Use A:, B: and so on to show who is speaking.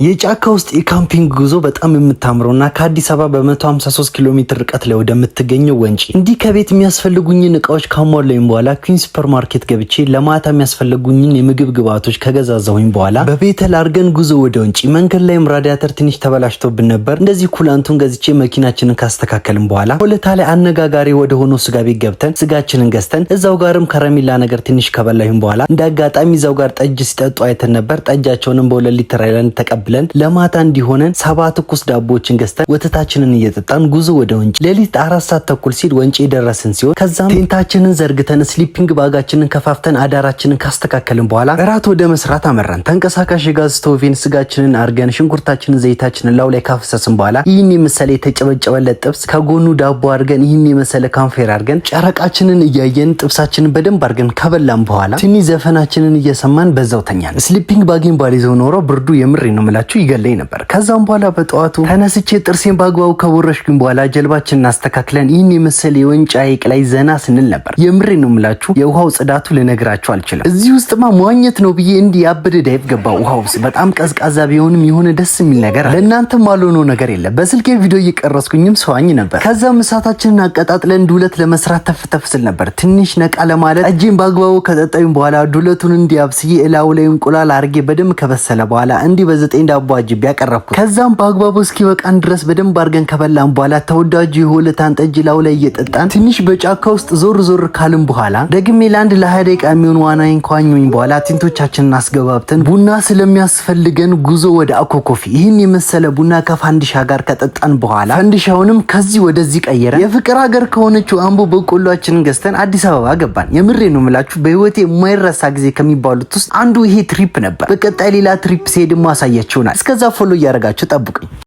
A: የጫካ ውስጥ የ camping ጉዞ በጣም የምታምረውና ከአዲስ አበባ በ153 ኪሎ ሜትር ርቀት ላይ ወደምትገኘው ወንጪ። እንዲህ ከቤት የሚያስፈልጉኝን እቃዎች ካሟላኝ በኋላ ኩዊንስ ሱፐር ማርኬት ገብቼ ለማታ የሚያስፈልጉኝን የምግብ ግብአቶች ከገዛዛሁኝ በኋላ በቤተል አድርገን ጉዞ ወደ ወንጪ። መንገድ ላይም ራዲያተር ትንሽ ተበላሽቶብን ነበር። እንደዚህ coolant ኡን ገዝቼ መኪናችንን ካስተካከልን በኋላ ሆለታ ላይ አነጋጋሪ ወደ ሆነው ስጋ ቤት ገብተን ስጋችንን ገዝተን እዛው ጋርም ከረሜላ ነገር ትንሽ ከበላሁኝ በኋላ እንደ አጋጣሚ እዛው ጋር ጠጅ ሲጠጡ አይተን ነበር። ጠጃቸውንም በ2 ሊትር ሃይላንድ ተቀብለን ለማታ እንዲሆነን 70 ትኩስ ዳቦዎችን ገዝተን ወተታችንን እየጠጣን ጉዞ ወደ ወንጪ። ሌሊት 4 ሰዓት ተኩል ሲል ወንጪ የደረስን ሲሆን ከዛም tent ኣችንን ዘርግተን sleeping bag ኣችንን ከፋፍተን አዳራችንን ካስተካከልን በኋላ እራት ወደ መስራት አመራን። ተንቀሳቃሽ የጋዝ ስቶቬን ስጋችንን አርገን ሽንኩርታችንን፣ ዘይታችንን ላዩ ላይ ካፈሰስን በኋላ ይህን የመሰለ የተጨበጨበለት ጥብስ ከጎኑ ዳቦ አድርገን ይህን የመሰለ campfire አድርገን ጨረቃችንን እያየን ጥብሳችንን በደንብ አድርገን ከበላን በኋላ ትንሽ ዘፈናችንን እየሰማን በዛው ተኛን። Sleeping bag ኤን ባልይዘው ኖሮ ብርዱ የምሬ ነው ምላችሁ ይገለኝ ነበር። ከዛም በኋላ በጠዋቱ ተነስቼ ጥርሴን በአግባቡ ከቦረሽኩኝ በኋላ ጀልባችንን አስተካክለን ይህን የመሰለ የወንጪ ሐይቅ ላይ ዘና ስንል ነበር። የምሬ ነው ምላችሁ የውሃው ጽዳቱ ልነግራችሁ አልችልም። እዚህ ውስጥማ መዋኘት ነው ብዬ እንዲህ ያበደ dive ገባ። ውሃው ውስጥ በጣም ቀዝቃዛ ቢሆንም የሆነ ደስ የሚል ነገር አለ። ለእናንተም አልሆነው ነገር የለም። በስልኬ ቪዲዮ እየቀረጽኩኝም ስዋኝ ነበር። ከዛም እሳታችንን አቀጣጥለን ዱለት ለመስራት ተፍተፍ ስል ነበር። ትንሽ ነቃ ለማለት እጄን በአግባቡ ከጠጣኝ በኋላ ዱለቱን እንዲያብስዬ እላዩ ላይ እንቁላል አርጌ በደንብ ከበሰለ በኋላ እንዲህ በ9 ዳቦ አጅቤ ያቀረብኩት። ከዛም በአግባቡ እስኪበቃን ድረስ በደንብ አድርገን ከበላን በኋላ ተወዳጁ የሆለታን ጠጅ ላዩ ላይ እየጠጣን ትንሽ በጫካ ውስጥ ዞር ዞር ካልን በኋላ ደግሜ ለአንድ ለ20 ደቂቃ የሚሆን ዋናዬን ከዋኘሁኝ በኋላ tent ኦቻችንን አስገባብተን ቡና ስለሚያስፈልገን ጉዞ ወደ አኮኮፊ። ይህን የመሰለ ቡና ከፋንዲሻ ጋር ከጠጣን በኋላ ፈንዲሻውንም ከዚህ ወደዚህ ቀይረን የፍቅር ሀገር ከሆነችው አምቦ በቆሏችንን ገዝተን አዲስ አበባ ገባን። የምሬ ነው የምላችሁ በህይወቴ የማይረሳ ጊዜ ከሚባሉት ውስጥ አንዱ ይሄ trip ነበር። በቀጣይ ሌላ trip ሲሄድ ማሳያችሁ ይሆናል። እስከዛ follow እያደረጋችሁ ጠብቁኝ።